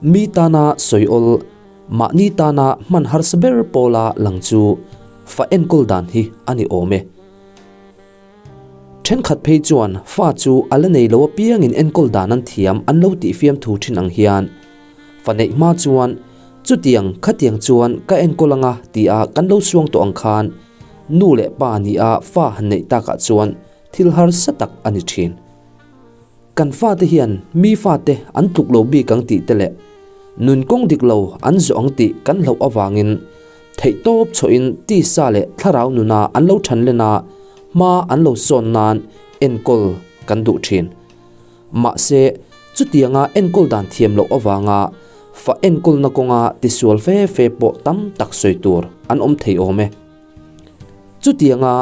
Mi tana sawi awl, mahni tana hman harsa ber pawla lang chu fa enkawl dan hi a ni awm e. Thenkhat phei chuan fa chu a la nei lo apiangin enkawl dan an thiam an lo tih fiamthu thin ang hian fa neih hma chuan chutiang khatiang chuan ka enkawl anga tia kan lo suang tawh ang khan nu leh pa nia fa han neih takah chuan thil harsa tak a ni thin. Kan fate hian mi fate an tluk lo bik ang tih te leh nun kawng dik lo an zawh ang tih kan hlauh avangin theihtawp chhuahin tisa leh thlarau nuna an lo than len a, hma an lo sawn nan enkawl kan duh thin. Mahse, chutianga enkawl dan thiam loh avanga fa enkawlna kawnga tisual fe fe pawh tam tak sawi tur an awm thei awm e. Chutianga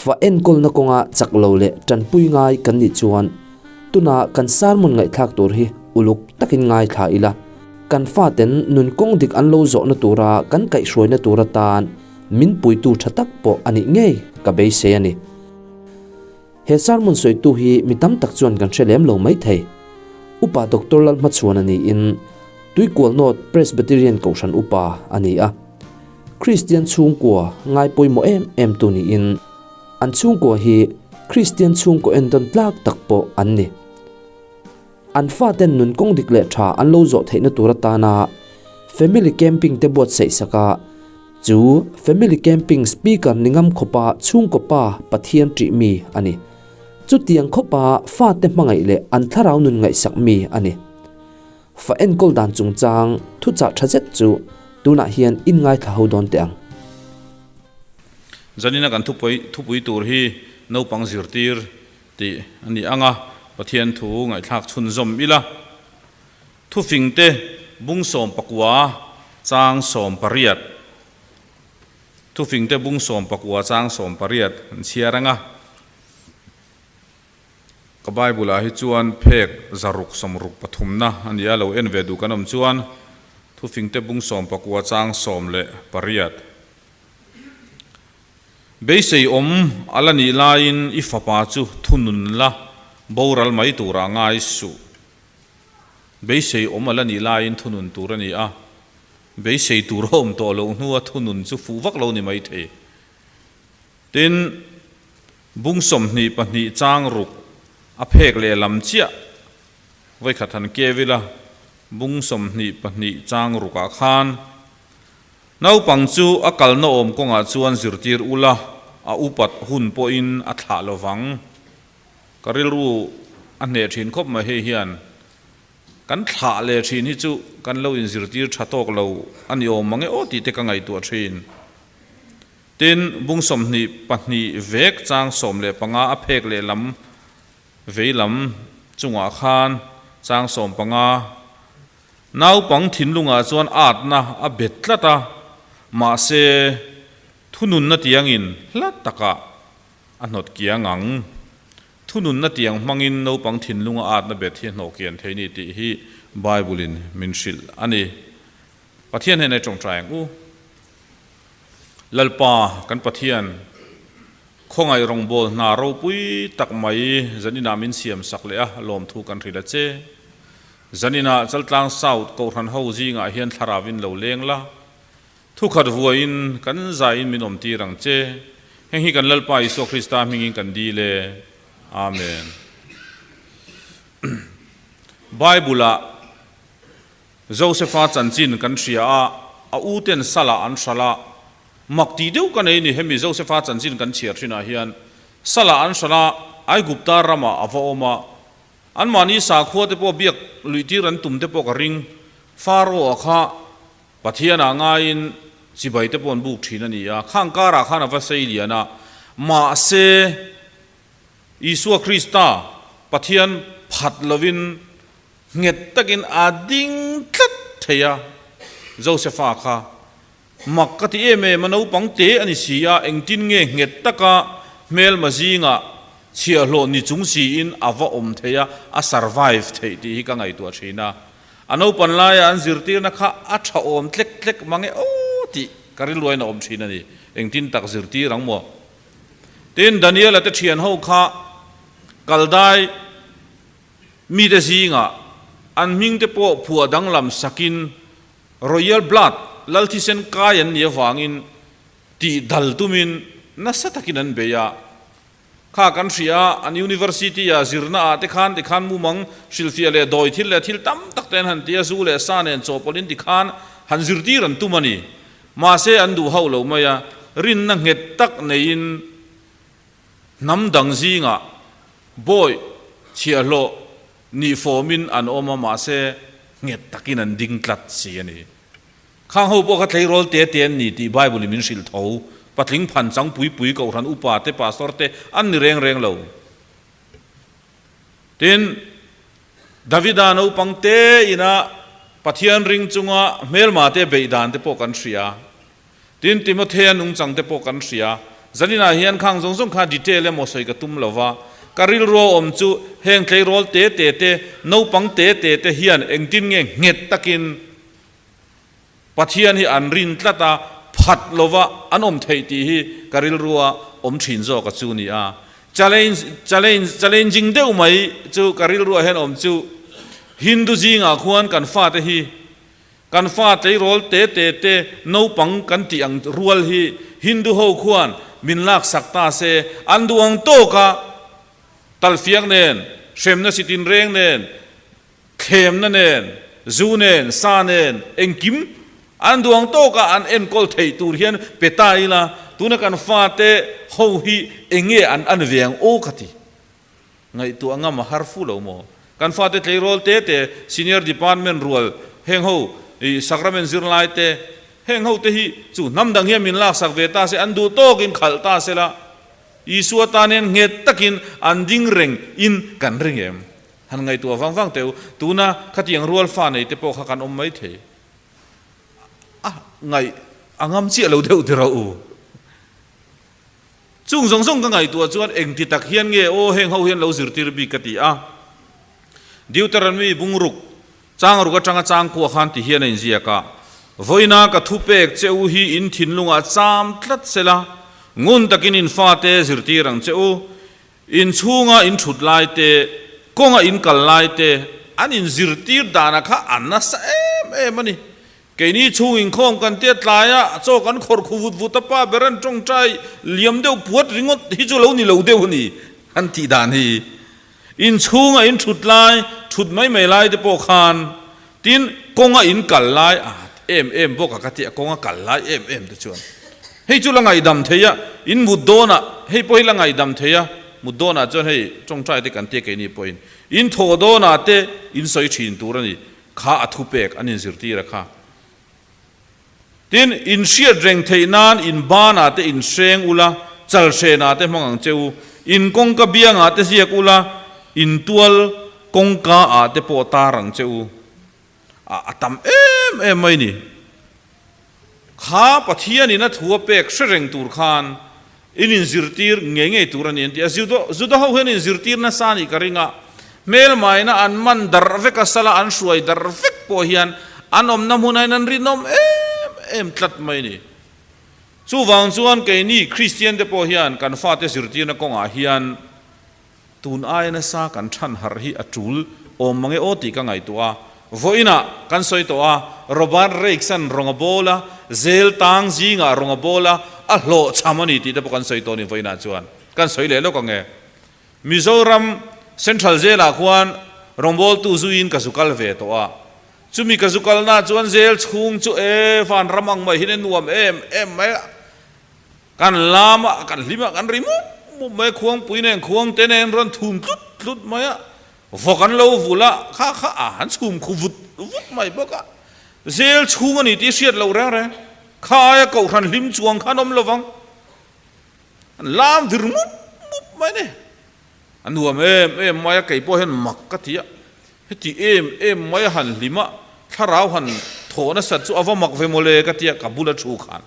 fa enkawlna kawnga chak lo leh tanpui ngai kan nih chuan tuna kan sermon ngaihthlak tur hi uluk takin ngaithla ila, kan faten nun kawng dik an lo zawhna tura kan kaihhruaina tur atan min puitu tha tak pawh a nih ngei ka beisei a ni. He sermon sawitu hi mi tam tak chuan kan hre lem lo mai thei. Upa Doctor Lalhmachhuana niin Tuikualnawt Presbyterian Kohhran Upa a ni a. Kristian chhungkua ngai pawimawh em em tu niin an chhungkua hi Kristian chhungkaw entawn tlak tak pawh an ni. An faten nun kawng dik leh tha an lo zawh theihna tur atana Family Camping te buatsaih sak a, chu Family Camping Speaker ni ngam khawpa chhungkaw pa Pathian ṭih mi a ni. Chutiang khawpa fate hmangaih leh an thlarau nun ngaihsak mi a ni. Fa enkawl dan chungchang thuchah tha zet chu tunah hian in ngaithla ho dawn teh ang. Zanina kan thupui thupui tur hi naupang zirtir tih a ni ang a, Pathian thu ngaihthlak chhunzawm ila. Thufingte bung 19 chang 18 Thufingte bung 19 chang 18 an chhiar ang a. Ka Bible ah hi chuan phek 663 na a ni a, lo en ve duh kan awm chuan Thufingte bung 19 chang 18. Beisei awm a la nih laiin i fapa chu thunun la boral mai turah ngai suh. Beisei awm a la nih laiin thunun tur a ni a, beisei tur a awm tawh loh hnua thunun chu fuh vak lo ni maithei. Tin, Bung 22 chang ruk a phek leh lam chiah vawikhat han keu ila, bung 22 chang rukah khan naupang chu a kalna awm kawngah chuan zirtir ula, a upat hun pawhin a thlah lovang. Ka rilru a hneh thin khawp mai hei hian kan thlah leh thin hi chu kan lo inzirtir tha tawk lo a ni awm mang e aw tih te ka ngaihtuah thin. Tin, bung 22 vek chang 15 a phek lehlam veilam chungah khan chang 15 naupang thinlungah chuan atna a bet tlat a, mahse thununna tiangin hla takah a hnawt kiang ang. Thununna tiang hmangin naupang thinlunga atna bet hi a hnawh kian thei ni tih hi Bible-in min hrilh a ni. Pathian hnenah i tawngtai ang u. Lalpa kan Pathian, khawngaih rawngbâwl hna ropui tak mai zaninah min siam sak leh a, lawmthu kan hrilh a che. Zaninah Chaltlang South Kohhran ho zingah hian thlarauin lo leng la, thukhat vuaiin kan zaiin min awmtir ang che. Heng hi kan Lalpa Isua Krista hmingin kan dil e. Amen. Bible-ah Josefa chanchin kan hria a, a u ten Salah an hralh a, mak tih deuh ka nei ni hemi Josefa chanchin kan chhiar thinah hian Salah an hralh a, Aigupta ramah a va awm a, anmahni sakhua te pawh biak luihtir an tum te pawh ka ring, Pharaoh-a kha Pathianah ngaiin chibai te pawh an buk thin a ni a, khang karah khan a va sei lian a, mahse Isua Krista Pathian phat lovin Nghet takin a ding tlat thei a, Josefa kha mak ka ti em em a, naupang te a ni si a, engtin nge nghet taka hmelma zingah chhiahhlawh ni chung siin a va awm thei a, a survive theih tih hi ka ngaihtuah thin a. A naupan laia an zirtirna kha a tha awm tlek tlek mang e aw tih ka rilruain a awm thin a ni, engtin tak zirtir ang maw? Tin, Daniela te thian ho kha kaldai. Mite zingah An hming te pawh phuah danglam sakin Royal Blood, Lal thisen kai an nih avangin tih dal tumin nasa takin an bei a. Kha kan hria a, an University ah zirna ah te khan tikhan mumang hrilhfiah leh dawi thil leh thil tam tak te an han ti a, zu leh sa nen chawhpawlhin tikhan han zirtir an tum a ni. Mahse an duh hauh lo mai a, rinna nghet tak neiin hnam dang zingah bawi chhiahhlawh nih fawmin an awm a, mahse nghet takin an ding tlat si a ni. Khang ho pawh kha tleirawl te te an ni tih Bible in min hrilh tho. Patling phan chang pui pui Kohhran upa te pastor te an ni reng reng lo. Tin, Davida naupang te ina Pathian ring chunga hmelma te beih dan te pawh kan hria. Tin, Timothea nungchang te pawh kan hria. Zaninah hian khang zawng zawng kha detail emaw sawi ka tum lo va, ka rilru a awm chu heng tleirawl te te te, naupang te te te hian engtin nge nghet takin Pathian hi an rin tlat a, phat lova an awm theih tih hi ka rilrua awm thin zawk a chu ni a. Challenge, challenge, challenging deuh mai chu ka rilruah hian awm chu Hindu zingah khuan kan fate hi, kan fa tleirawl te te te naupang kan tih ang rual hi Hindu ho khuan min laksak ta se, an duh ang tawka talfiak nen, hremna sitin reng nen, Thlemna nen, zu nen, sa nen, engkim an duang tawka an enkawl theih tur hian pe ta ila, tuna kan fate ho hi eng nge an an ve ang aw ka ti. Ngaihtuah ngam a har fu lo maw? Kan fate tleirawl te te, senior department rual, heng ho i sacrament zirlai te, heng ho te hi chu hnam dang hian min laksak ve ta se, an duh tawkin khalh ta sela, Isua tan hian nghet takin an ding reng in kan ring em? Han ngaihtuah vang vang teh u, tuna khatiang rual fa nei te pawh kha kan awm mai thei. A ngaih a ngam chiah lo deuh ti rawh u. Chung zawng zawng ka ngaihtuah chuan engti tak hian nge aw heng ho hian lo zirtir bik ka ti a. Deuteronomy bungruk chang ruk atanga chang kuah khan ti hian a inziak a, Vawiina ka thupek che u hi in thinlungah cham tlat sela, ngun takin in fate zirtir ang che u. In chhunga in thut lai te, kawnga in kal lai te, an inzirtir dana kha a nasa em em a ni. Keini chhung inkhawm kan tia tlaia chaw kan khawrh khu vut vut a pa ber an tawngtai liam deuh puat ringawt hi chu lo ni lo deuh a ni an tih dan hi. In chhunga in thut lai, thut mai mai lai te pawh khan tin kawnga in kal lai a em em bawk a ka tia kawnga kal lai em em te chuan hei chu la ngaihdam thei a, in mut dawnah hei pawh hi la ngaihdam thei a, mut dawnah chuan hei tawngtai te kan tia keini pawhin in thawh dawnah te in sawi thin tur a ni kha a thupek an inzirtir a kha. Tin, in hriat reng theih nan in banah te in hreng ula, chal hrenah te hmang ang che u, in kawngka biangah te ziak ula, in tual kawngka ah te pawh tar ang che u. A a tam em em mai ni. Kha Pathianin a thu a pek hre reng tur khan in inzirtir ngei ngei tur a ni an ti a. Juda ho hian inzirtir nasa a nih ka ring a, hmelmaina an man darh vek a, sala an hruai darh vek pawh hian an awmna hmunah hian an rinawm em em tlat mai a ni. Chuvang chuan keini Kristian te pawh hian kan fate zirtirna kawngah hian Tun aia nasa kan chhan harh hi a tul awm mange aw tih ka ngaihtuah a. Vawiinah kan sawi tawh a, Robert Raikes-a'n rawng a bawl a, zel tang zingah rawng a bawl a, a hlawhchham a ni tih te pawh kan sawi tawh a ni vawiinah chuan. Kan sawi leh lawk ang e. Mizoram Central Jail-ah khuan rawngbawltu zuiin ka zu kal ve tawh a. Chumi ka zu kalnaah chuan zel chhung chu e vanram ang mai hian e nuam em em mai a. Kan lam a, kan hlim a, kan ri mup mup mai a, khuangpui nen khuang te nen rawn thum tlut tlut mai a, vawk an lo vul a, kha kha a han chhum khu vut vut mai bawk a, zel chhung a ni tih hriat loh reng reng, kha aia kohhran hlim chuang khan awm lovang, an lam vir mup mup mai a ni, a nuam em em mai a, kei pawh hian mak ka ti a, heti em em mai a han hlim a, thlarau han thawh nasat chu a va mak ve mawle ka ti a, ka bula thu khan.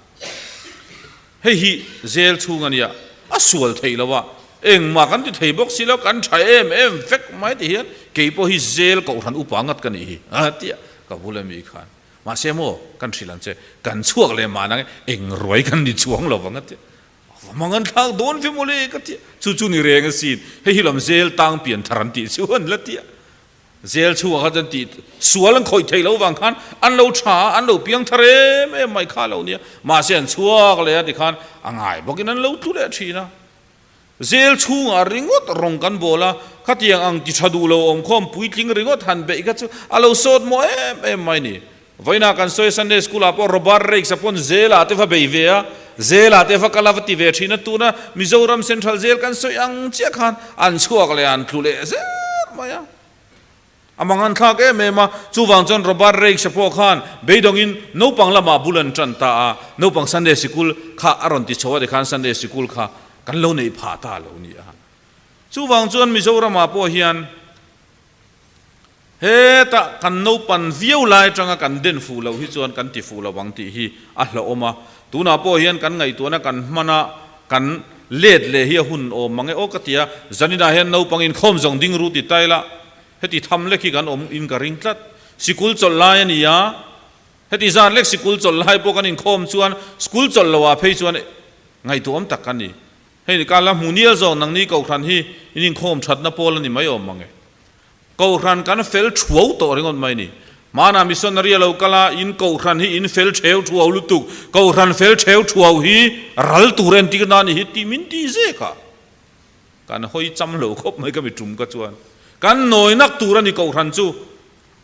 Hei hi zel chhung a nia, a sual theih lo a, engmah kan ti thei bawk si lo, kan tha em em vek mai ti hian kei pawh hi zel kohhran upa ngat ka nih hi a tia ka bul ami khan. Mahse maw kan hrilh ang che, kan chhuak leh mah nang eng ruai kan ni chuang lo vang a tia, va mang an thlak dawn ve mawle ka tia, chu chu ni reng asin, hei hi lam zel tang pian thar an tih chu an la tia. Jail chhungah khan chuan tih sual an khawih theih loh vang khan an lo tha a, an lo piang thar em em mai kha lo nia. Mahse an chhuak leh a tikhan a ngai bawkin an lo tlu leh thin a. Jail chhungah ringawt rawng kan bawl a, khatiang ang ti tha duh lo awmkhawm puitling ringawt han beih kha chu a lo sawt maw em em mai ni. Vawiinah kan sawi Sunday School ah pawh Robert Raikes a pawn Jail ah te va bei ve a, Jail ah te va kal a va ti ve thin a, tuna Mizoram Central Jail kan sawi ang chiah khan an chhuak leh an tlu leh zel mai a. A mangan thlak em em a, chuvang chuan Robert Raikes a pawh khan beidawngin naupang lamah bul an tan ta a, naupang Sunday Sikul kha a rawn ti chho a tikhan Sunday Sikul kha kan lo neih phah ta lo ni a. Chuvang chuan Mizoramah pawh hian Hetah kan naupan viau lai atanga kan den fuh loh hi chuan kan ti fuh lo ang tih hi a hlauhawm a. Tunah pawh hian kan ngaihtuahna kan hmana kan let leh hi a hun awm mang e aw ka ti a. Zaninah hian naupang inkhawm zawng ding ru ti ta ila heti tham lek hi kan awm in ka ring tlat. Sikul chawlh lai a ni a, heti zan lek sikul chawlh lai pawh kan inkhawm chuan school chawlh loah phei chuan ngaihtuahawm tak ka ni. Hei ka la hmu nial zawk nangni Kohhran hi in inkhawm thatna pawl a ni mai awm mang e. Kohhran kan fel thuau tawh ringawt mai ni. Hmanah missionary a lo kal a, in Kohhran hi in fel theu thuau lutuk, Kohhran fel theu thuau hi ral tur entir na ni hi tih min ti zek a. Kan hawi cham lo khawp mai ka mi tum ka chuan. Kan nawi nak tur a ni Kohhran chu.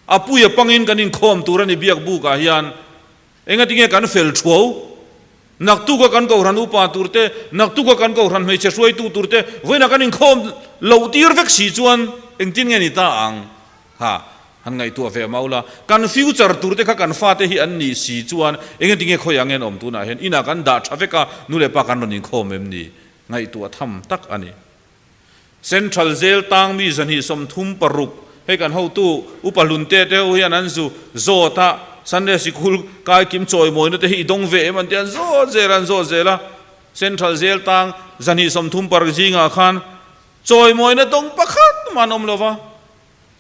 A pui a pangin kan inkhawm tur a ni biak buk ah hian. Engatinge kan fel thuau? Naktuka kan Kohhran upa tur te, naktuka kan Kohhran hmeichhe hruaitu tur te vawiinah kan inkhawm loh tir vek si chuan engtin nge ni ta ang? Ha, han ngaihtuah ve mau la. Kan future tur te kha kan fate hi an nih si chuan engatinge khawiah nge an awm tunah hian inah kan dah tha vek a, nu leh pa kan rawn inkhawm em ni? Ngaihtuah tham tak a ni. Central Jail tang mi 236 hei kan hotu upa hlunte te ho hian an zu zawt a, Sunday sikul kai kim chawimawina te hi i dawng ve em an ti a, an zawt zel a, an zawt zel a, Central Jail tang 236 zingah khan chawimawina dawng pakhat mah an awm lo va,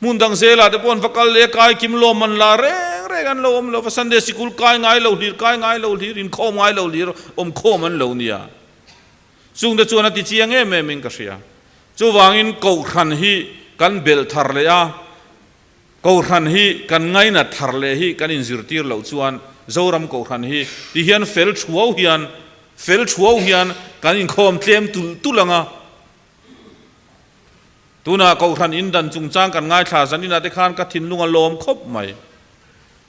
hmun dang zelah te pawh an va kal leh a, kai kim lawm an la reng reng an lo awm lo va, Sunday sikul kai ngai lo hlir, kai ngai lo hlir, inkhawm ngai lo hlir, awmkhawm an lo nia. Chungte chuan a ti chiang em em in ka hria. Chuvangin Kohhran hi kan belh thar leh a, Kohhran hi kan ngainat thar leh hi kan inzirtir loh chuan Zoram Kohhran hi ti hian fel thuau hian fel thuau hian kan inkhawm tlem tulh tulh ang a. Tunah Kohhran indan chungchang kan ngaithla zan inah te khan ka thinlung a lawm khawp mai.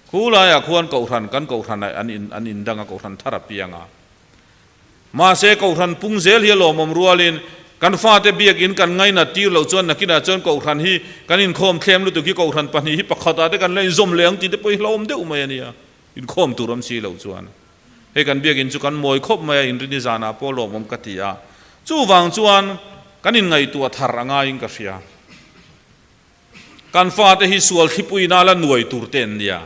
Khulaiah khuan Kohhran kan Kohhran ah an in an indang a Kohhran thar a piang a. Mahse, Kohhran pung zel hi a lawmawm rualin, kan fate biakin kan ngainat tir loh chuan nakinah chuan Kohhran hi kan inkhawm thlem lutuk hi Kohhran pahnih hi pakhatah te kan la inzawm leh ang tih te pawh hi hlauhawm deuh mai a nia, inkhawm tur awm si loh chuan. Hei kan biakin chu kan mawi khawp mai a, inrini zanah pawh lawmawm ka ti a, chuvang chuan kan inngaihtuah thar a ngaiin ka hria. Kan fate hi sual thlipuina la nuai tur te an nia.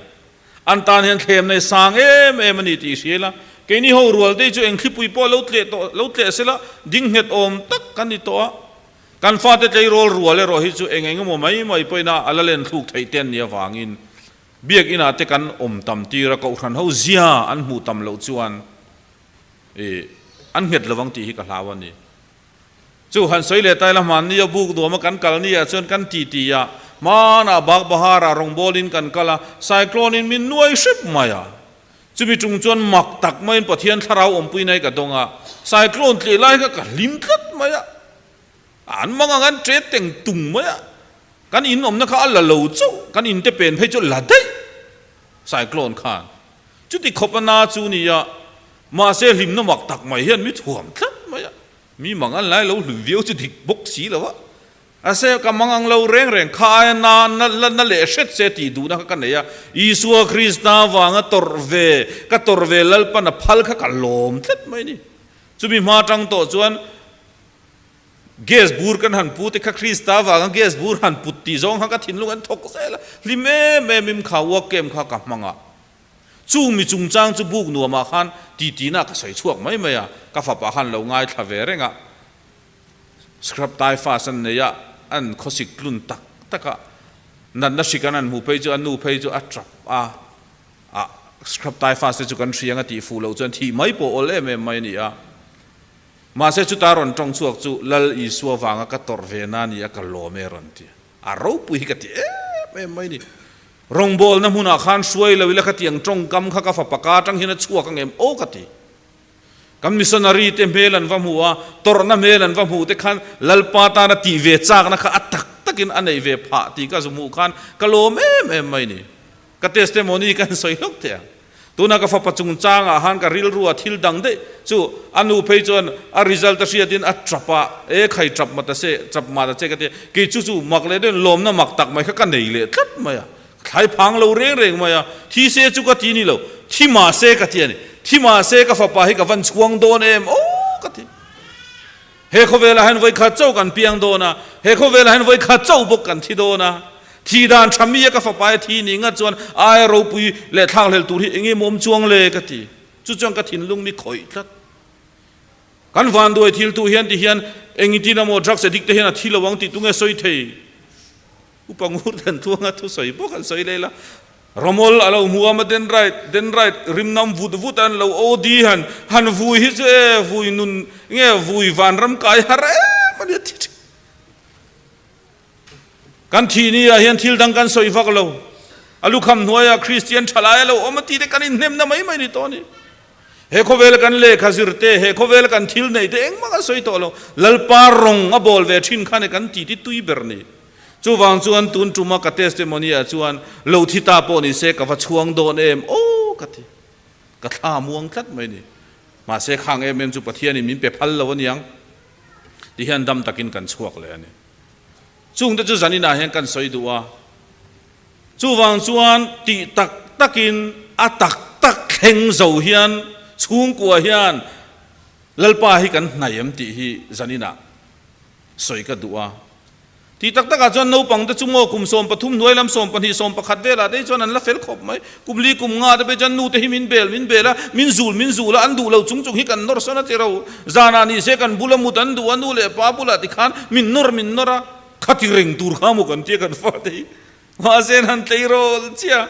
An tan hian thlemna hi sang em em a ni tih hria ila, keini ho rual te hi chu eng thlipui pawh lo tleh tawh lo tleh sela ding nghet awm tak kan ni tawh a. Kan fate tleirawl rual erawh hi chu eng eng emaw mai mai pawhin a a la len thluk theih te an nih avangin biakinah te kan awm tam tir a, kohhran ho zia an hmuh tam loh chuan ih an nghet lovang tih hi ka hlau a ni. Chu han sawi leh ta ila hmanni a buk nuam a kan kal ni ah chuan kan ti ti a, hmanah bak bahar ah rawngbâwl in kan kal a, cyclone in min nuai hrep mai a. Chumi ṭung chuan mak tak maiin Pathian thlarau awmpui nai ka dawng a, cyclone tleh lai kha ka hlim tlat mai a, an mang ang an ṭe teng tung mai a, kan in awmna kha a la lo chauh, kan in te pen phei chu la daih cyclone khan. Chuti khawp a na chu ni a, mahse hlimna mak tak mai hian mi thuam tlat mai a. Mi mang an lai lo hlum viau chu dik bawk si lo a, a se ka mang ang lo reng reng kha aia na na la na leh hret se tih duhna kha ka nei a, Isua Krista vanga tawrh ve ka tawrh ve Lalpan a phal kha ka lawm tlat mai ni. Chumi hma tang tawh chuan gas bur kan han pu te kha Krista vanga gas bur han put tih zawng kha ka thinlung an thawk zel a, hlim em em im kha work camp kha ka hmang a. Chung mi chungchang chu buk nuamah khan titina ka sawi chhuak mai mai a, ka fapa khan lo ngaithla ve reng a, scrub typhus an nei a, an khawsik tlun tak tak a, natna hrik an han hmuh phei chu a nu phei chu a tap a, a scrub typhus te chu kan hria ang a tih fuh loh chuan thih mai pawh awl em em mai a ni a. Mahse chuta rawn tawng chhuak chu Lal Isua vanga ka tawrh ve na a ni a, ka lawm e rawn ti a, a ropui hi ka ti em. em em mai ni. Rawngbawlna hmunah khan hruai lo ila khatiang tawngkam kha ka fapa ka atang hian a chhuak ang em aw ka ti. Kan missionary te hmel an va hmu a, tawrhna hmel an va hmuh te khan Lalpa tana tih ve chakna kha a tak takin a neih ve phah tih ka zu hmuh khan ka lawm em em mai ni. Ka testimony kan sawi hlawk thei ang. Tuna ka fapa chungchangah han ka rilru a thil dang daih chu a nu phei chuan a result a hriatin a tap a, e khai tap ma ta se, tap ma ta che ka ti a, kei chu chu mak leh deuhin lawmna mak tak mai kha ka nei leh tlat mai a, ka thlai phang lo reng reng mai a, thi se chu ka ti ni lo, thi mah se ka ti a ni, thi mah se ka fapa hi ka van chhuang dawn em aw ka ti. He khawvelah hian vawikhat chauh kan piang dawn a, he khawvelah hian vawikhat chauh bawk kan thi dawn a. Thi dan tha mi a ka fapa e thi ni ngat chuan aia ropui leh thlakhlel tur hi eng emaw awm chuang le ka ti. Chu chuan ka thinlung mi khawih tlat. Kan vanduai thil tu hian ti hian engtin emaw drugs addict te hian a thi lo ang tih tunge sawi thei? Upa ngur dan tluanga thusawi bawk an sawi leh la. Ramawlh a lo hmu a, ma dendrite, dendrite rim nam vut vut a an lo OD han, han vui hi chu e, vui nun nge vui vanram kai har em a nia thi thin. Kan thih ni ah hian thil dang kan sawi vak lo. A lukham hnuaiah Kristian thalai a lo awm a tih te kan inhnemna mai mai ni tawh a ni. He khawvela kan lehkha zir te, he khawvela kan thil neih te engmah kan sawi tawh lo. Lalpa rawng a bawl ve thin kha ni kan titi tui ber ni. Chuvang chuan tun tuma ka testimony ah chuan lo thi ta pawh ni se ka va chhuang dawn em aw ka ti. Ka thla muang tlat mai ni. Mahse khang em em chu Pathianin min pe phal lo aniang ti hian dam takin kan chhuak leh a ni. Chungte chu zaninah hian kan sawi duh a. Chuvang chuan tih tak takin a tak tak thleng zo hian chhungkua hian Lalpa hi kan hnaih em tih hi zaninah sawi ka duh a. Tih tak takah chuan naupang te chu maw kum 13 hnuai lam 12, 11 velah te hi chuan an la fel khawp mai. Kum li kum nga te phei chuan nu te hi min bel min bel a, min zul min zul a, an duh lo chung chung hi kan nawr sawn a ti ro. Zanah ni se kan bula mut an duh a, nu leh pa bulah tikhan min nawr min nawr a, khati reng tur kha maw kan tia kan fate hi. Mahse an han tleirawl chiah.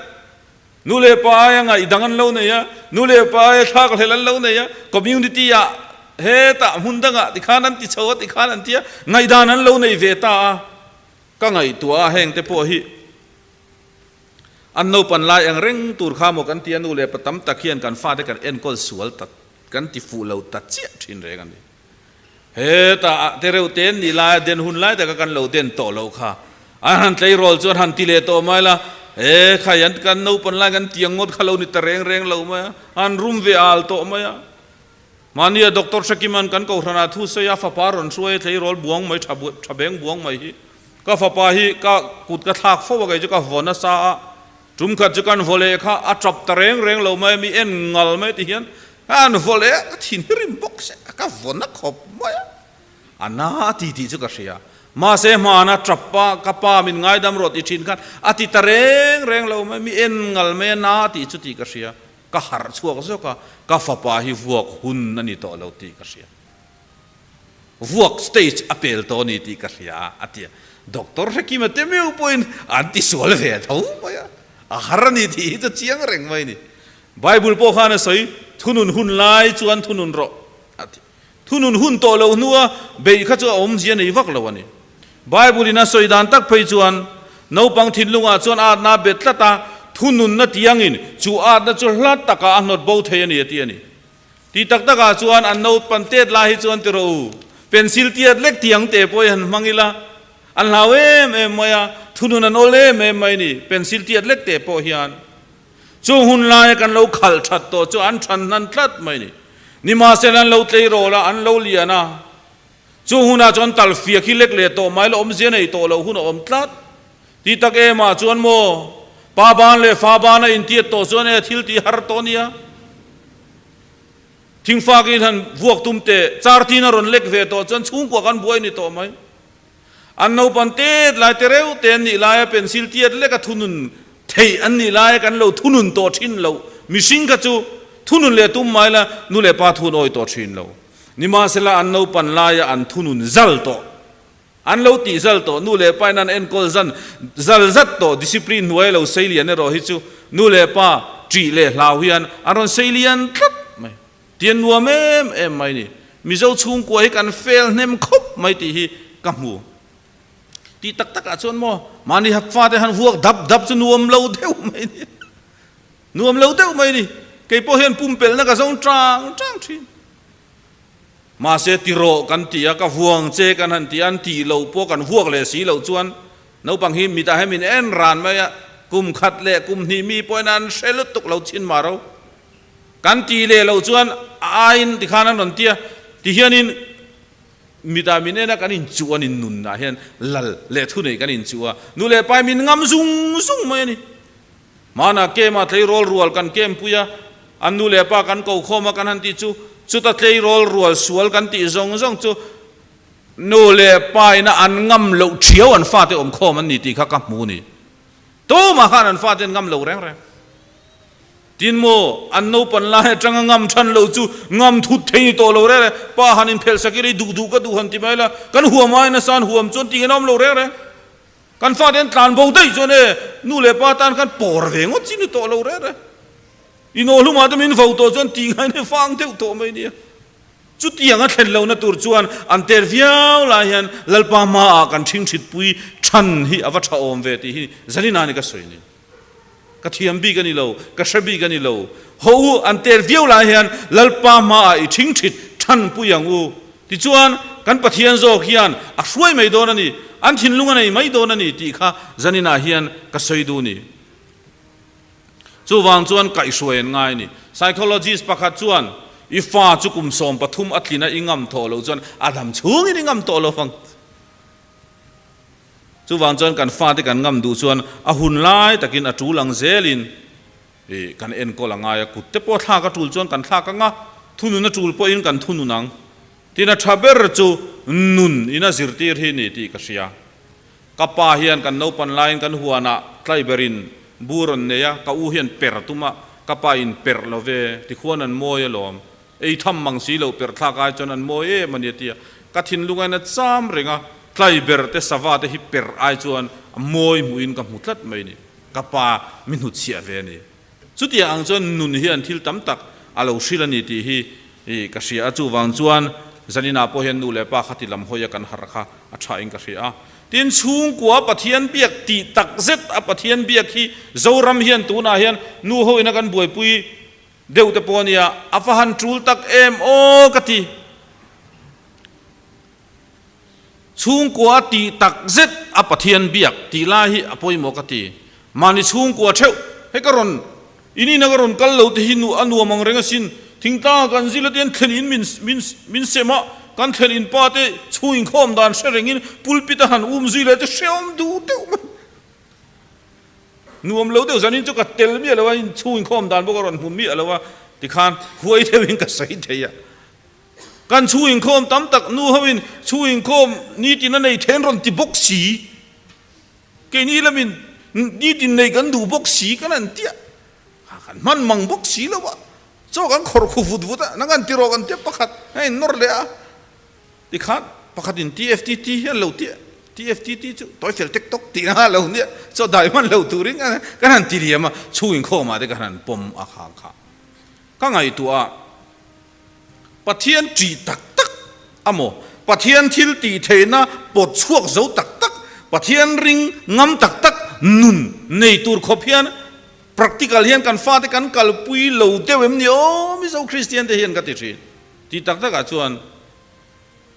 Nu leh pa aia ngaihdang an lo nei a, nu leh pa aia thlakhlelh an lo nei a, community ah hetah hmun dangah tikhan an ti chho a tikhan an ti a, ngaihdan an lo nei ve ta a, ka ngaihtuah a heng te pawh hi an naupan lai ang reng tur kha maw kan ti a, nu leh pa tam tak hian kan fate kan enkawl sual ta kan ti fuh lo ta chiah thin reng a ni. Hetah te reuh te an nih laia den hun lai taka kan lo den tawh loh kha an han tleirawl chuan han ti leh tawh mai la, he khai an kan naupan lai kan tiang ngawt kha lo ni ta reng reng lo mai a, an rum ve al tawh mai a. Mahnia Doctor Hrekiman kan kohhranah thu sawi a fapa rawn hruai a tleirawl buang mai tha tha beng buang mai hi ka fapa hi ka kut ka thlak fo a kei chu ka vaw nasa a, tum khat chu kan vaw leh kha a tap ta reng reng lo mai a, mi en ngal mai ti hian An vaw leh a, ka thin hi rim bawk se a, ka vaw na khawp mai a, a na a ti tih chu ka hria. Mahse hmana tap a, ka pa min ngaidam rawh ti thin khan a ti ta reng reng lo mai, mi en ngal mai a, na a tih chu tih ka hria. Ka harh chhuak zawk a, ka fapa hi vuak hun a ni tawh lo tih ka hria. Vuak stage a pel tawh a ni tih ka hria a ti a. Doctor Hrekima te meuh pawhin an ti sual ve tho mai a, a har a ni tih hi chu chiang reng mai a ni. Bible pawh khan a sawi, Thunun hun lai chuan thunun rawh a ti. Thunun hun tawh loh hnua beih kha chu a awmzia nei vak lo a ni. Bible in a sawi dan tak phei chuan naupang thinlungah chuan atna a bet tlat a, thununna tiangin chu atna chu hla takah a hnawt bo thei a ni a ti a ni. Ti tak takah chuan an naupan tet lai hi chuan ti rawh u, pencil tiat lek tiang te pawh hi han hmang ila, an hlau em em mai a, thunun an awl em em mai a ni, pencil tiat lek te pawh hian. Chung hun laia kan lo khalh that tawh chu an than hnan tlat mai ni. Nimahsela an lo tleirawl a, an lo lian a. Chung hunah chuan tal fiak hi lek leh tawh mai la awmzia nei tawh loh hun a awm tlat. Ti tak em ah chuan maw, pa ban leh fa ban a intiat tawh chuan e thil tih har tawh nia. Thingfakin han vuak tum teh, char tin a rawn lek ve tawh chuan chhungkua kan buai ni tawh mai. An naupan tet lai te reuh te an nih laia pencil tiat lek a thunun theih an nih laia kan lo thunun tawh thin lo. Mihring kha chu thunun leh tum mai la nu leh pa thun awi tawh thin lo. Nimahsela an naupan laia an thunun zal tawh. An lo tih zal tawh nu leh pa in an enkawl zan zal zat tawh discipline hnuai lo sei lian erawh hi chu nu leh pa ṭih leh hlau hian an rawn sei lian tlat mai. Tian nuam em em mai ni. Mizo chhungkua hi kan fel hnem khawp mai tih hi ka hmu. Tih tak takah chuan maw mahni fate han vuak dap dap chu nuam lo deuh mai ni. Nuam lo deuh mai ni. Kei pawh hian pumpelhna ka zawng tang tang thin. Mahse tirawh kan ti a, ka vuang che kan han ti a, an tih loh pawh kan vuak leh si loh chuan naupang hi mitah hian min en ran mai a, kum khat leh kum hnih mi pawhin an hre lutuk lo chin mah ro. Kan tih leh loh chuan a aiin tikhan an rawn ti a, tihianin mitah min en a, kan inchuh a ni, nunah hian lal leh thunei kan inchuh a, nu leh pai min ngam zung zung mai a ni. Hmanah kem-ah tleirawl rual kan kempui a, an nu leh pa kan ko khawm a kan han tih chu, chuta tleirawl rual sual kan tih zawng zawng chu nu leh pa ina an ngam loh thiau an fate awm khawm an ni tih kha ka hmu ni. Tumah khan an fate an ngam lo reng reng. Tin maw, an naupan lai atanga ngam than loh chu ngam thut thei ni tawh lo reng reng. Pa han inphelh sak ila i duh duh ka duh han ti mai la, kan huam ai nasa an huam chuan tih an awm lo reng reng. Kan fate an tlan bo daih chuan e, nu leh pa tan khan pawr ve ngawt chi ni tawh lo reng reng. Inawhlumah te min vo tawh chuan tih ngain hi fang deuh tawh mai nia. Chutiang a thlen lohna tur chuan an ter viau lai hian Lalpa hmaah kan ṭhingṭhitpui ṭhan hi a va ṭha awm ve tih hi Zanina ni ka sawi ni. Ka thiam bik a ni lo, ka hre bik a ni lo. Haw u, an ter viau lai hian Lalpa hmaah i ṭhingṭhit ṭhanpui ang u. Tichuan, kan Pathian zawk hian a hruai mai dawn a ni, an thinlung a nei mai dawn a ni tih kha Zaninah hian ka sawi duh ni. Chuvang chuan kaihhruai an ngai a ni. Psychologist pakhat chuan, I fa chu kum 13 a tlin a i ngam tawh loh chuan a dam chhungin i ngam tawh lo vang. Chuvang chuan kan fate kan ngam duh chuan a hun lai takin a tul ang zelin kan enkawl a ngai a, kut te pawh thlak a tul chuan kan thlak ang a, thunun a tul pawhin kan thunun ang. Tin a tha ber chu nun in a zirtir hi ni tih ka hria. Ka pa hian kan naupan laiin kan huanah tlaiberin bu rawn nei a, ka u hian per tum a, ka pa in per lo ve, tikhuan an mawi alawm. Ei tham mang si loh per thlak ai chuan an mawi em a ni a ti a, ka thinlung ain a cham reng a, tlaiber te sava te hi per ai chuan a mawi hmuhin ka hmu tlat mai a ni. Ka pa mi hnutchhiah ve a ni. Chutiang ang chuan nun hian thil tam tak a lo hrilh a ni tih hi ka hria a, chuvang chuan zaninah pawh hian nu leh pa kha ti lam hawi a kan harh kha a tha in ka hria a. Tin, chhungkua Pathian biak tih tak zet a Pathian biak hi Zoram hian tunah hian nu ho ina kan buaipui deuh te pawh a nia, a va han tul tak em aw ka ti. Chhungkua tih tak zet a Pathian biak tih lai hi a pawimawh ka ti. Mahni chhungkua theuh, hei ka rawn in ina ka rawn kal lo te hi nu a nuam ang reng asin, thingtlang kan zil atian thlen in min min min sem a, kan thlen in pa te chhung inkhawm dan hre rengin pulpit a han um zui leh te hrehawm duh deuh mai. Nuam lo deuh zanin chu ka tel miah lo a, in chhung inkhawm dan bawk a rawn hmu miah lo a, tikhan huai deuhin ka sawi thei a. Kan chhung inkhawm tam tak nu hoin chhung inkhawm nitin a nei then rawn ti bawk si. Keini lamin nitin nei kan duh bawk si kan han tia. Kan hman mang bawk si lo a. Chaw kan khawrh khu vut vut a, nang an ti rawh kan tia pakhat a innawr leh a. Tikhan pakhatin TFTT hian lo tia, TFTT chu tawi fel tek tawk tih na lo nia, chaw dai hman lo turin kan han ti liam a, chhung inkhawmah te kan han pawm a khang kha. Ka ngaihtuah a. Pathian ṭih tak tak a maw? Pathian thil tih theihna pawt chhuak zo tak tak, Pathian ring ngam tak tak nun nei tur khawp hian practical hian kan fate kan kalpui lo deuh em ni aw Mizo Kristian te hian ka ti ṭhin. Tih tak takah chuan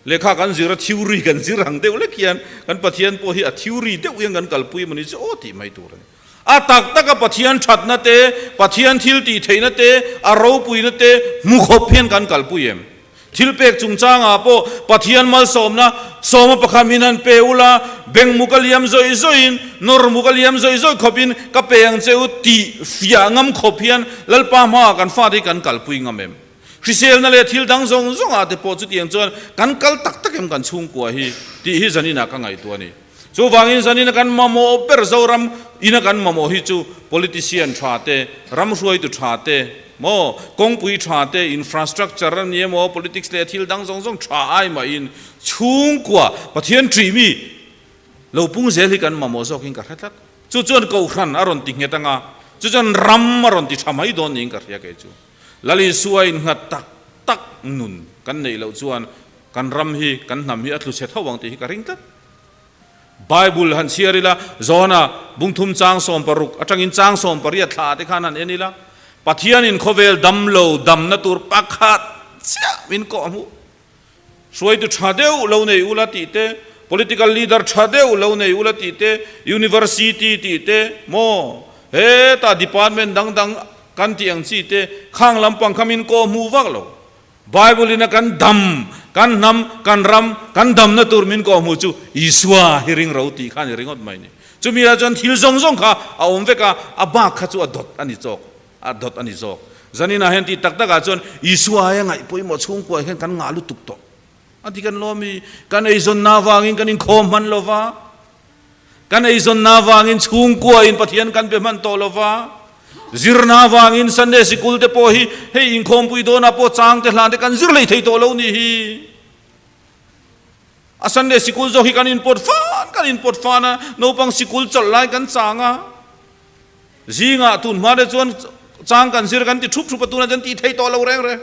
lehkha kan zir a theory kan zir ang deuh lek hian kan Pathian pawh hi a theory deuh hian kan kalpui emaw ni chu aw tih mai tur a ni. A tak taka Pathian thatna te, Pathian thil tih theihna te, a ropuina te hmu khawp hian kan kalpui em? Thil pek chungchangah pawh Pathian malsawmna sawma pakhat min han pe ula, beng mu ka liam zawih zawihin, nawr mu ka liam zawih zawih khawpin ka pe ang che u tih fiah ngam khawp hian Lalpa hmaah kan fate hi kan kalpui ngam em? Hriselna leh thil dang zawng zawngah te pawh chutiang chuan kan kal tak tak em kan chhungkua hi tih hi zaninah ka ngaihtuah a ni. Chuvangin zanina kan mamawh ber Zoram ina kan mamawh hi chu politician tha te, ram hruaitu tha te, maw kawngpui tha te, infrastructure a ni emaw, politics leh thil dang zawng zawng tha ai mahin chhungkua Pathian ṭih mi lo pung zel hi kan mamawh zawkin ka hre tlat. Chu chuan Kohhran a rawn ti nghet anga, chu chuan ram a rawn ti tha mai dawn niin ka hria kei chu. Lal Isua innghat tak tak nun kan neih loh chuan kan ram hi, kan hnam hi a tlu chhe tho ang tih hi ka ring tlat. Bible han chhiar ila, Johana bungthum chang 60 atangin chang 80 thla te khan han en ila, Pathianin khawvel dam lo damna tur pakhat chiah min kawh hmuh. Hruaitu tha deuh lo nei ula tih te, political leader tha deuh lo nei ula tih te, university tih te, maw hetah department dang dang kan tih ang chi te, khang lampang kha min kawh hmuh vak lo. Bible in a kan dam, kan hnam, kan ram, kan damna tur min kawh hmuh chu Isua hi ring ro tih kha a ni ringawt mai ni. Chumi ah chuan thil zawng zawng kha a awm vek a, a bak kha chu a dawt a ni chawk, a dawt a ni zawk. Zanin ah hian tih tak tak ah chuan Isua aia ngaih pawimawh chhungkua hian kan ngah lutuk tawh. A ti kan lawm i, kan eizawnna avangin kan inkhawm hman lo va, kan eizawnna avangin chhungkua in Pathian kan be hman tawh lo va, zirna avangin Sunday sikul te pawh hi hei inkhawmpui dawnah pawh chang te hlan te kan zir hlei thei tawh lo ni hi. A Sunday sikul zawk hi kan inpawt fan kan inpawt fan a, naupang sikul chawlh lai kan chang a, zingah tun hma te chuan chang kan zir kan ti thup thup a, tunah chuan tih thei tawh lo reng reng.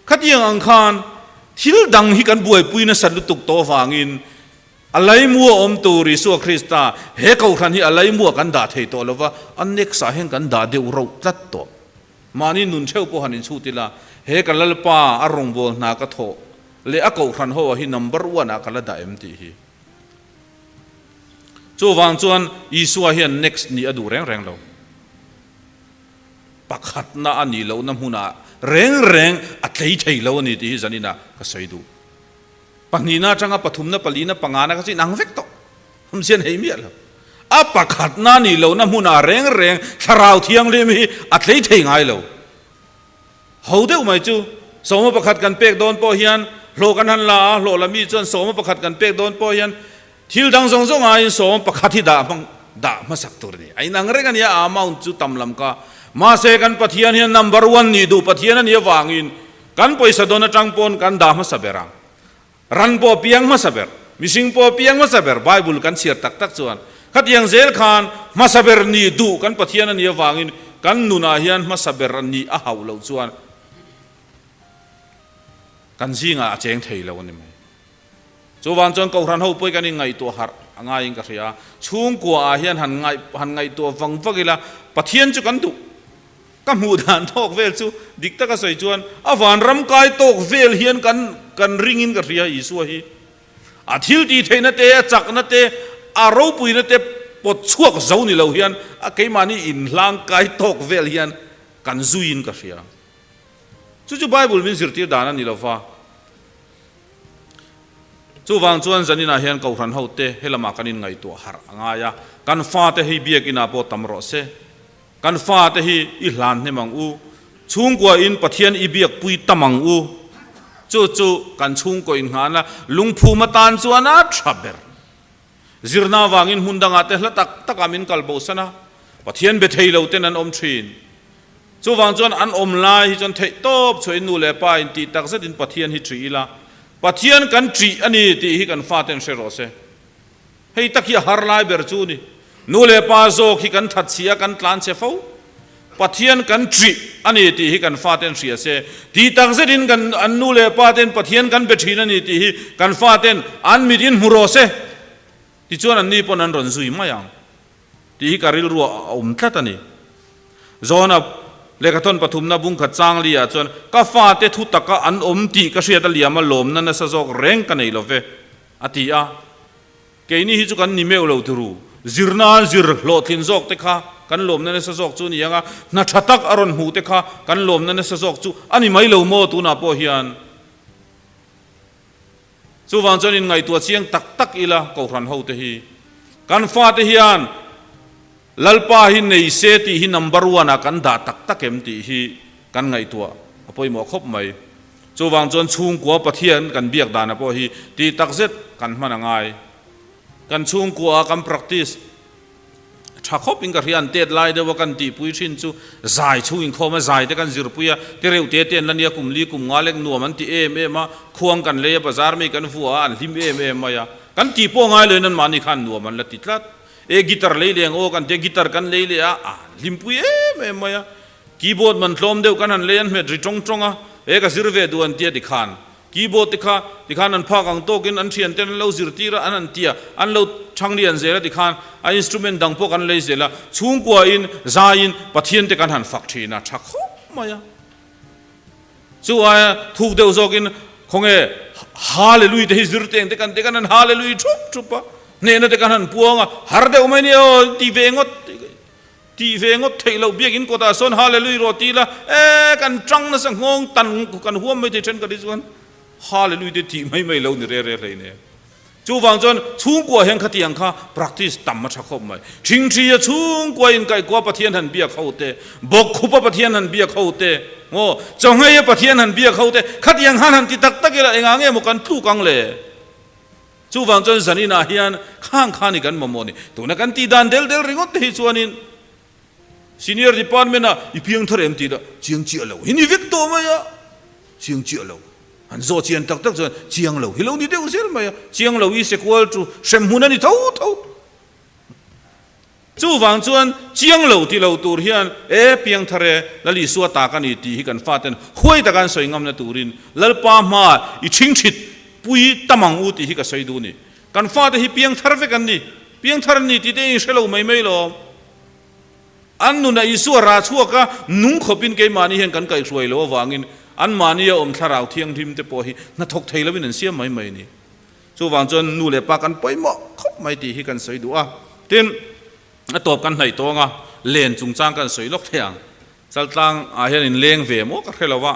Khatiang ang khan thil dang hi kan buaipui nasat lutuk tawh avangin a laimu a awm tur Isua Krista he kohhran hi a laimuah kan dah thei tawh lova, a next ah hian kan dah deuh rauh tlat tawh. Mahni nun theuh pawh han inchhut ila, he ka Lalpa a rawngbâwl hna ka thawh leh a kohhran ho ah hi number one ah ka la dah em tih hi. Chuvang chuan Isua hian next nih a duh reng reng lo. Pakhatna a nih lohna hmunah reng reng a tlei thei lo a ni tih hi zaninah ka sawi duh. Pahnihna atanga pathumna, palina, pangana kha chu inang vek tawh. Awmzia nei miah lo. A pakhatna nih lohna hmunah reng reng thlarau thianghlim hi a tlei thei ngai lo. Ho deuh mai chu sawma pakhat kan pek dawn pawh hian hlawh kan han la a, hlawh la mi chuan sawma pakhat kan pek dawn pawh hian thil dang zawng zawng aiin sawma pakhat hi dah hmang dah hmasak tur a ni. A inang reng a nia a amount chu tam lam ka. Mahse kan Pathian hian number one nih duh Pathian a nih avangin kan pawisa dawn atang pawn kan dah hmasa ber ang. Ran pawh piang hmasa ber, mihring pawh piang hmasa ber Bible kan chhiar tak tak chuan khatiang zel khan hmasa ber nih duh kan Pathian a nih avangin kan nunah hian hmasa ber nih a hauh loh chuan kan zingah a cheng thei lo a ni mai. Chuvang chuan Kohhran ho pawh hi kan inngaihtuah harh a ngaiin ka hria. Chhungkua ah hian han ngaih han ngaihtuah vang vak ila Pathian chu kan duh. Ka hmuh dan tawk vel chu dik taka sawi chuan a vanram kai tawk vel hian kan kan ringin ka hria Isua hi. A thil tih theihna te, a chakna te, a ropuina te pawt chhuak zo ni lo hian a keimahni inhlang kai tawk vel hian kan zuiin ka hria. Chu chu Bible min zirtir dan a ni lo va. Chuvang chuan zaninah hian Kohhran hote helamah kan inngaihtuah harh a ngai a, kan fate hi biakinah pawh tam rawh se. Kan fate hi i hlan hnem ang u. Chhungkua in Pathian i biak pui tam ang u. Chu chu kan chhungkaw in nghahna lungphum atan chuan a tha ber. Zirna avangin hmun dangah te hla tak takah min kal bosan a, Pathian be thei lo ten an awm thin. Chuvang chuan an awm lai hi chuan theih tawp chhuah in nu leh pa in tih tak zet in Pathian hi ṭih ila, Pathian kan ṭih a ni tih hi kan faten hre rawh se. Hei tak hi a har lai ber chu ni. Nu leh pa zawk hi kan that chhia kan tlan che fo. Pathian kan ṭih a ni tih hi kan faten hria se. Tih tak zetin kan an nu leh pa ten Pathian kan be ṭhin a ni tih hi kan faten an mit in hmu rawh se. Tichuan an ni pawn an rawn zui mai ang tih hi ka rilru a awm tlat a ni. Zawna lehkhathawn pathumna bungkhat changli ah chuan ka fate thu taka an awm tih ka hriat a liam a lawmna nasa zawk reng ka nei lo ve. A ti a, Keini hi chu kan ni meuh lo turu, zirna zir hlawhtlin zawk te kha kan lawmna nasa zawk chu a ni ang a, hna tha tak a rawn hmuh te kha kan lawmna nasa zawk chu a ni mai lo maw tunah pawh hian. Chuvang chuan inngaihtuah chiang tak tak ila Kohhran hote hi. Kan fate hian Lalpa hi nei se tih hi number one ah kan dah tak tak em tih hi kan ngaihtuah a pawimawh khawp mai. Chuvang chuan chhungkua Pathian kan biak dana pawh hi tih tak zet kan hman a ngai. Kan chhungkua ah kan practice tha khawp in ka hria an tet lai deuh a kan tihpui thin chu zai chhung inkhawm a zai te kan zirpui a tireuh te te an la nia kum li kum nga lek nuam an ti em em a khuang kan lei a bazar mi kan vua a an hlim em em mai a kan tih pawh ngai lo in anmahni khan nuam an la ti tlat. E guitar lei leh ang aw kan tia guitar kan lei leh a, a hlimpui em em mai a, keyboard man tlawm deuh kan han lei an hmet ri tawng tawng a, e ka zir ve duh an tia tikhan Keyboard te kha tikhan an phak ang tawkin an thianten an lo zirtir a, an han ti a, an lo thang lian zel a tikhan a instrument dang pawh kan lei zel a, chhungkuain zaiin Pathian te kan han fak thin a, tha khawp mai a. Chu aia thuk deuh zawkin khawnge Hallelui te hi zir teng te kan ti kan han Hallelui thup thup a, hnehna te kan han puang a, har deuh mai nia aw ti ve ngawt tih ve ngawt theih loh biakinn kawtah sawn Hallelui rawh ti ila e kan tang nasa nghawng tan kan huam mai thei then ka ti chuan Hallelui te tih mai mai lo ni re re hlei nen. Chuvang chuan chhungkua hian khatiang kha practice tam a tha khawp mai. Thingthia chhungkua inkaihkua Pathian han biak ho te, bawkkhupa Pathian han biak ho te, aw chawngheia Pathian han biak ho te, khatiang khan han ti tak tak ila engah nge maw kan tluk ang le? Chuvang chuan zaninah hian khang khan i kan mamawh ni. Tuna kan tih dan del del ringawt te hi chuanin Senior Department ah i piang thar em tih lah chiang chiah lo hi ni vek tawh mai a, chiang chiah lo. An zawh chian tak tak chuan chiang lo hi lo ni deuh zel mai a, chiang lo i sekual chu hrem hmun a ni tho tho. Chuvang chuan chiang lo ti lo tur hian e piang thar e, Lal Isua ta ka ni tih hi kan faten huai taka an sawi ngamna turin Lalpa hma i ṭhingṭhit pui tam ang u tih hi ka sawi duh ni. Kan fate hi piang thar vek an ni, piang thar an ni tih te in hre lo mai mai lo. An nunah Isua rah chhuak a, nung khawpin keimahni hian kan kaihhruai lo avangin anmahnia awm thlarau thianghlim te pawh hi hnathawk thei loin an siam mai mai a ni. Chuvang chuan nu leh pa kan pawimawh khawp mai tih hi kan sawi duh a. Tin, a tawp kan hnaih tawng a, len chungchang kan sawi lawk thei ang. Chaltlang ah hian in leng ve maw ka hre lo a,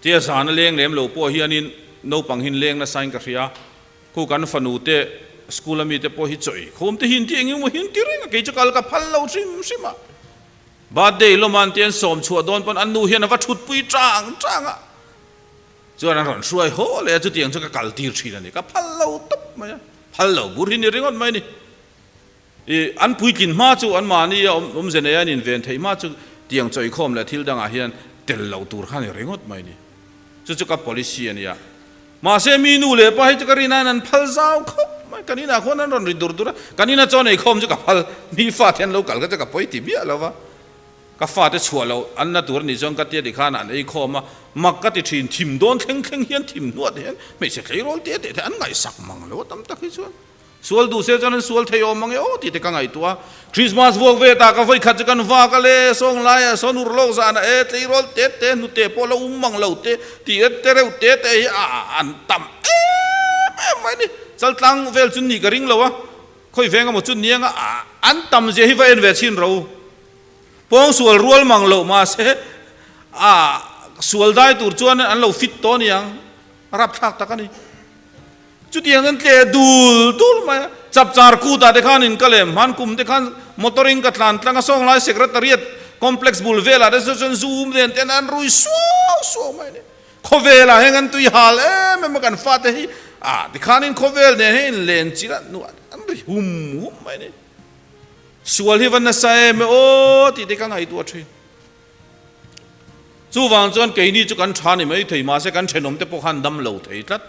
tia zana leng lem lo pawh hianin naupang hin leng nasain ka hria. Khu kan fanu te school a mi te pawh hi chawi khawm te hin ti eng emaw hin ti reng a, kei chu kal ka phal lo hrim hrim a. Birthday lawm an tian sawm chhuah dawn pawn an nu hian a va thut pui tang tang a, chuan an rawn hruai haw leh a, chutiang chu ka kal tir thin a ni, ka phal lo tawp mai a, phal lo bur hi ni ringawt mai a ni. I an puitlin hma chu an mahni a awmze nei a an inven theih hma chu tiang chawi khawm leh thil dangah hian tel lo tur kha ni ringawt mai a ni. Chu chu ka policy a nia. Mahse mi nu leh pa hi chu ka rin aiin an phal zau khawp mai. Kan inah khuan an rawn ri dur dur a, kan ina chaw nei khawm chu ka phal. Mi fate an lo kal kha chu ka pawi ti miah lo va. Ka fate chhuah loh an la tur a nih chuan ka tia tikhan an ei khawm a, mak ka ti thin. Thim dawn thleng thleng hian thim hnuah te hian hmeichhe tleirawl te teh te an ngaihsak mang lo a tam tak hi chuan. Sual duh se chuan an sual thei awm ang e aw tih te ka ngaihtuah a. Christmas vuak ve ta ka vawi khat chu kan vak a le, sawng laiah sawn ur lawk zanah e tleirawl te te hnute pawh lo um mang lo te tih e te reuh te te hi a an tam em em mai ni. Chaltlang vel chu nih ka ring lo a, khawi veng emaw chu ni anga an tam zia hi va en ve chhin ro. Pawng sual rual mang loh mahse a sual dai tur chuan an lo fit tawh aniang, rapthlak tak a ni. Chutiang an tle dul dul mai a, chapchar kutah te khan in ka lem hman kum te khan motor in ka tlan tlang a, sawnglai secretariat complex bul velah te chuan zoom nen ten an rui suau suau mai a ni. Khawvelah heng an tui hal em em a kan fate hi ah tikhan in khawvel nen hian in len chilh a nuah an ri hum hum mai a ni. Sual hi va nasa em e aw tih te ka ngaihtuah thin. Chuvang chuan keini chu kan tha ni mai thei mahse kan thenawm te pawh khan dam lo thei tlat.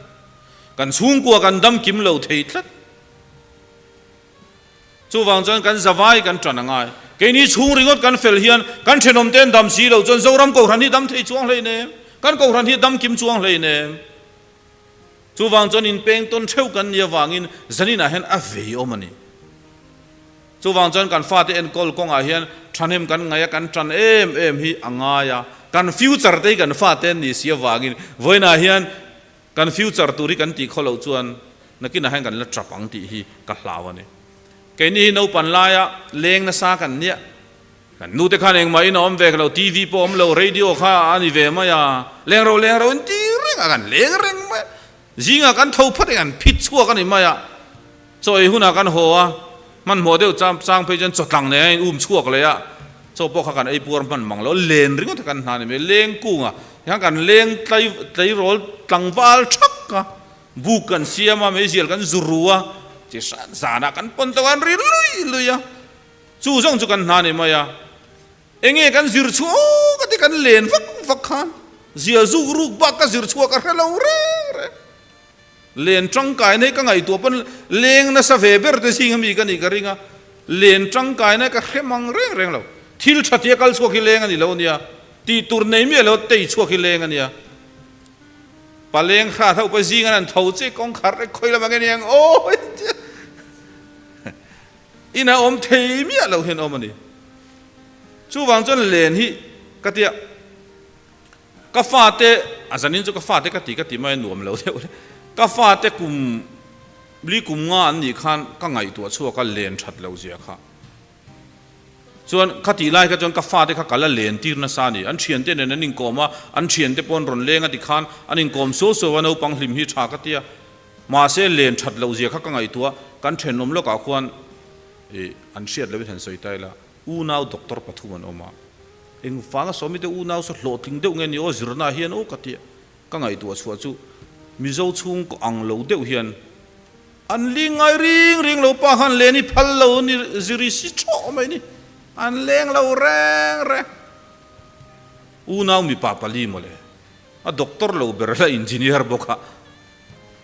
Kan chhungkua kan dam kim lo thei tlat. Chuvang chuan kan zavai kan tan a ngai. Keini chhung ringawt kan fel hian kan thenawm te an dam si lo chuan Zoram Kohhran hi dam thei chuang hlei nem. Kan Kohhran hi dam kim chuang hlei nem. Chuvang chuan inpeng tawn theuh kan nih avangin zaninah hian a vei awm a ni. Chuvang chuan kan fate enkawl kawngah hian thahnem kan ngaih a, kan tan em em hi a ngai a. Kan future te hi kan fate an nih si avangin vawiinah hian kan future tur hi kan tih khaw loh chuan nakinah hian kan la tap ang tih hi ka hlau a ni. Keini hi naupan laia leng nasa kan nia, kan nute khan engmah in a awm ve lo, TV pawh awm lo, radio kha a ni ve mai a, leng ro leng ro in ti reng a, kan leng reng mai a, zingah kan tho phat in kan phit chhuak a ni mai a. Chaw ei hunah kan haw a, hmanhmawh deuh chang chang phei chuan chawtlang nei a in um chhuak leh a, chaw pawh kha kan ei puar hman mang lo, len ringawt kha kan hna ni mai, leng kunga hian kan leng tlai tleirawl tlangval thak a, buk kan siam a, meizial kan zu ru a, chi hran zanah kan pawn tawh a, an ri lui lui a, chu zawng chu kan hna ni mai a, enge kan zir chhuah aw ka ti kan len vak vak khan zia zuk ruk bak ka zir chhuah ka hre lo reng reng. Len tangkaina hi ka ngaihtuah pawn leng nasa ve ber te zing ami ka nih ka ring a, len tangkaina hi ka hre mang reng reng lo. Thil tha tia kal chhuak hi leng a ni lo nia, tih tur nei miah lo tei chhuak hi leng a nia. Paleng hrat ho pawh zing an han tho che kawngkhar rek khawi lamah nge ni ang aw in a awm thei miah lo hian awm a ni. Chuvang chuan len hi ka tia ka fate a zanin chu ka fate ka ti ka ti mai a nuam lo deuh le ka fate kum li kum nga an nih khan ka ngaihtuah chhuak a len that lo zia kha. Chuan kha tih lai kha chuan ka fate kha ka la len tir nasa a ni. An thiante nen an inkawm a, an thiante pawh an rawn leng a ti khan an inkawm suau suau a, naupang hlim hi tha ka ti a. Mahse len that loh zia kha ka ngaihtuah, kan thenawm lawkah khuan ih an hriat lohin han sawi ta ila, unau doctor pathum an awm a. Engvanga sawmi te unau saw hlawhtling deuh nge ni aw zirna hian aw ka ti a. Ka ngaihtuah chhuah chu Mizo chhungkaw ang lo deuh hian An ling ngai ring ring lo pa khan len i phal lo ni ziri si thawh mai ni. An leng lo reng reng. Unau mipa pali mawle. A doctor lo ber la engineer bawk a.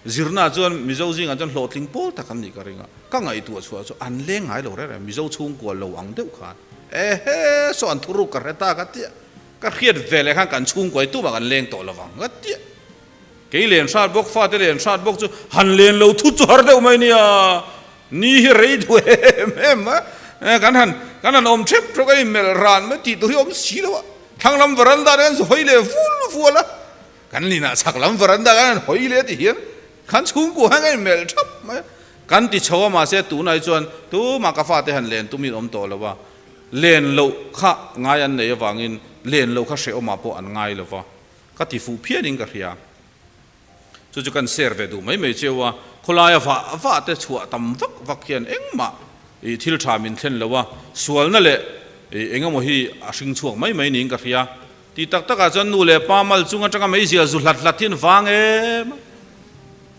Zirna chuan Mizo zingah chuan hlawhtling pawl tak an nih ka ring a. Ka ngaihtuah chhuah chu an leng ngai lo reng reng Mizo chhungkua lo ang deuh khan. Ehe saw an thuruk ka hre ta ka tia. Ka hriat ve leh khan kan chhungkua hi tumah kan leng tawh lovang ka tia. Kei len hrat bawk, fate len hrat bawk chu han len lo thut chu har deuh mai nia. Ni hi rei duh em em a, kan han kan han awm thep thawk a inmelh ran mai tih tur hi awm si lo a. Thlang lam veranda te kan zu hawi leh vul vual a, kan inah chhak lam veranda kan han hawi leh ti hian kan chhungkua hian kan inmelh thap mai a. Kan ti chho a mahse tunah hi chuan tumah ka fate han len tumin awm tawh lo a, len loh kha ngai an nei avangin len loh kha hrehawmah pawh an ngai lo va. Ka ti fuh phianin ka hria. Chu chu kan share ve duh mai mai cheu a, khawlaia vah vah te chhuah tam vak vak hian engmah ih thil tha min thlen lo a, sualna leh ih engemaw hi a hring chhuak mai mai niin ka hria. Tih tak takah chuan nu leh pa mal chung atanga meizial zu hlat hlat hi an vang em a,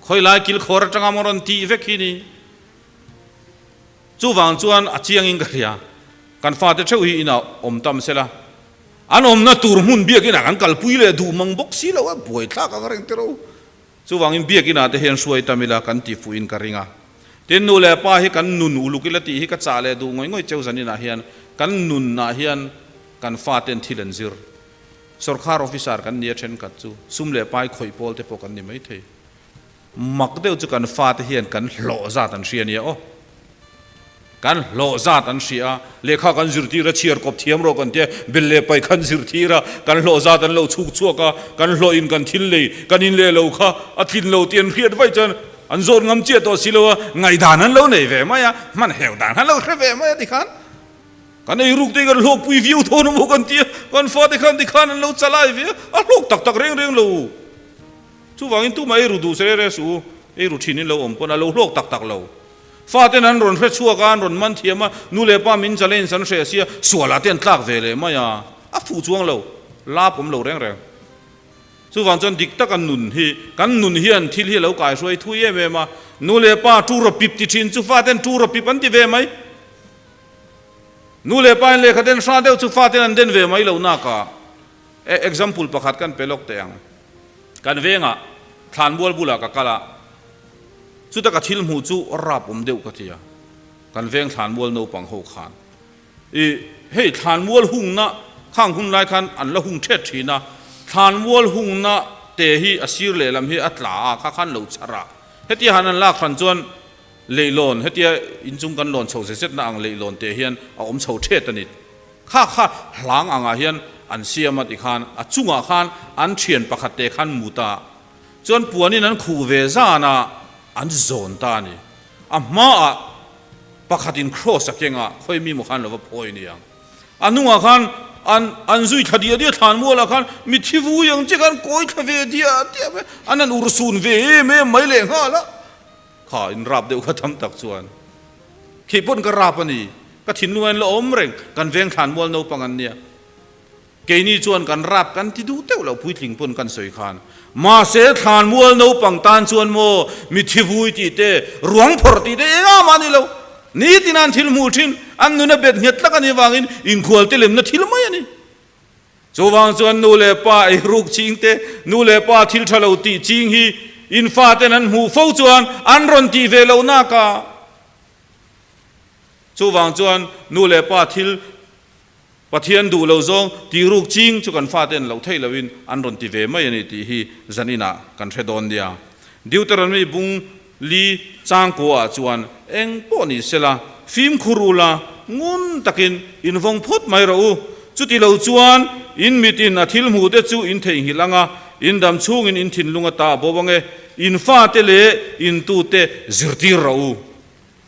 khawilai kilkhawr atanga maw rawn tih vek hi ni. Chuvang chuan a chiangin ka hria, kan fate theuh hi inah awm tam sela, An awmna tur hmun biakinah kan kalpui leh duh mang bawk si lo a, buaithlak ang reng tiro. Chuvangin biakinah te hian hruai tam ila kan ti fuhin ka ring a. Tin, nu leh pa hi kan nun uluk ila tih hi ka chah leh duh ngawih ngawih cheu zaninah hian kan nunah hian kan faten thil an zir. Sorkar officer kan nia thenkhat chu sum leh pai khawih pawl te pawh kan ni maithei. Mak deuh chu kan fate hian kan hlawh zat an hria nia aw. Kan hlawh zat an hria a, lehkha kan zirtir a, chhiar kawp thiam rawh kan tia, bel leh paih kan zirtir a, kan hlawh zat an lo chhuk chhuak a, kan hlawh in kan thil lei, kan in leh lo kha a tlin lo tih an hriat vaih chuan an zawt ngam chiah tawh si lo a, ngaihdan an lo nei ve mai a, hman heu dan an lo hre ve mai a tikhan kan ei ruk te hi kan hlawkpui viau thawn a maw kan tia, kan fate khan tikhan an lo chalai ve a, a hlawk tak tak reng reng lo. Chuvangin tumah ei ru duh se reh suh u, ei ru thin in lo awm pawn a lo hlawk tak tak lo. Faten an rawn hre chhuak a, an rawn man thiam a, nu leh pa min challenge an hreh sia, sualah te an tlak ve leh mai a, a fuh chuang lo, lap awm lo reng reng. Chuvang chuan dik taka nun hi, kan nun hian thil hi a lo kaihruai thui em em a, nu leh pa tu raw pip ti thin chu faten tu raw pip an ti ve mai. Nu leh pa in lehkha den hra deuh chu faten an den ve mai lo nak a. E example pakhat kan pe lawk teh ang. Kan vengah thlanmual bulah ka kal a, chuta ka thil hmuh chu rap awm deuh ka ti a, kan veng thlanmual naupang ho khan i hei thlanmual hungna khang hun lai khan an la hung thet thin a, thlanmual hungna te hi a sir lehlam hi a tla a, kha khan lo char a, hetia han an lak hran chuan leihlawn hetia inchung kan lawn chho zet zetna ang leihlawn te hian a awm chho thet a ni. Kha kha hlang angah hian an siam a tikhan a chungah khan an thian pakhat te khan mut a, chuan puanin an khuh ve zan a, an zawn ta a ni. A hmaah pakhatin cross a keng a, khawi mi maw khan lo va phawi aniang. A hnungah khan an an zui thla diah diah thlan mualah khan mithi vui ang che khan kawi thla ve diah diah mai, an han urhsun ve em em mai lehnghal a. Kha in rap deuh kha tam tak chuan khi pawn ka rap a ni, ka thinlung a in la awm reng, kan veng thlan mual naupang an nia, keini chuan kan rap kan ti duh deuh lo puitling pawn kan sawi khan, mahse thlan mual naupang tan chuan maw mithi vui tih te, ruang phawrh tih te eng am a ni lo, nitin an thil hmuh thin, an nuna bet nghet tlak a nih vangin inkhual te lemna thil mai a ni. Chuvang chuan nu leh pa ei ruk ching te, nu leh pa thil tha lo tih ching hi in faten an hmuh fo chuan an rawn tih ve loh nak a. Chuvang chuan nu leh pa thil Pathian duh lo zawng tih ruk ching chu kan fate'n loh theih lohin an rawn ti ve mai a ni tih hi zaninah kan hre dawn nia. Deuteronomy bung li changkua ah chuan eng pawh ni sela, fimkhur ula ngun takin in vawng phawt mai rawh u. Chuti lo chuan in mitin a thil hmuh te chu in theihnghilh ang a, in dam chhungin in thinlung a ta bo ang e, in fate leh in tute zirtir rawh u.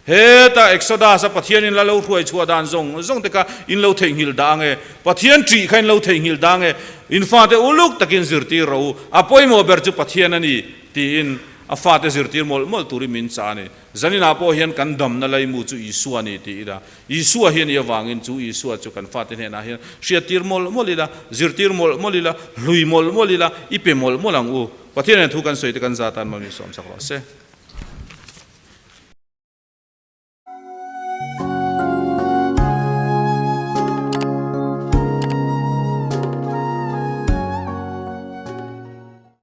Heta Exodus-a Pathianin la lo hruai chhuah dan zawng zawng te kha in lo theihnghilh dah ang e, Pathian ṭih kha in lo theihnghilh dah ang e, in fate uluk takin zirtir rawh u, a pawimawh ber chu Pathian a ni, tiin a fate zirtir mawlh mawlh turin min chah a ni. Zaninah pawh hian kan damna laimu chu Isua a ni ti ila, Isua hi a nih avangin chu Isua chu kan fate hnenah hian hriattir mawlh mawlh ila, zirtir mawlh mawlh ila, hlui mawlh mawlh ila, i pe mawlh mawlh ang u. Pathian hian thu kan sawi te kan zatan mawlh min sawmsak rawh se.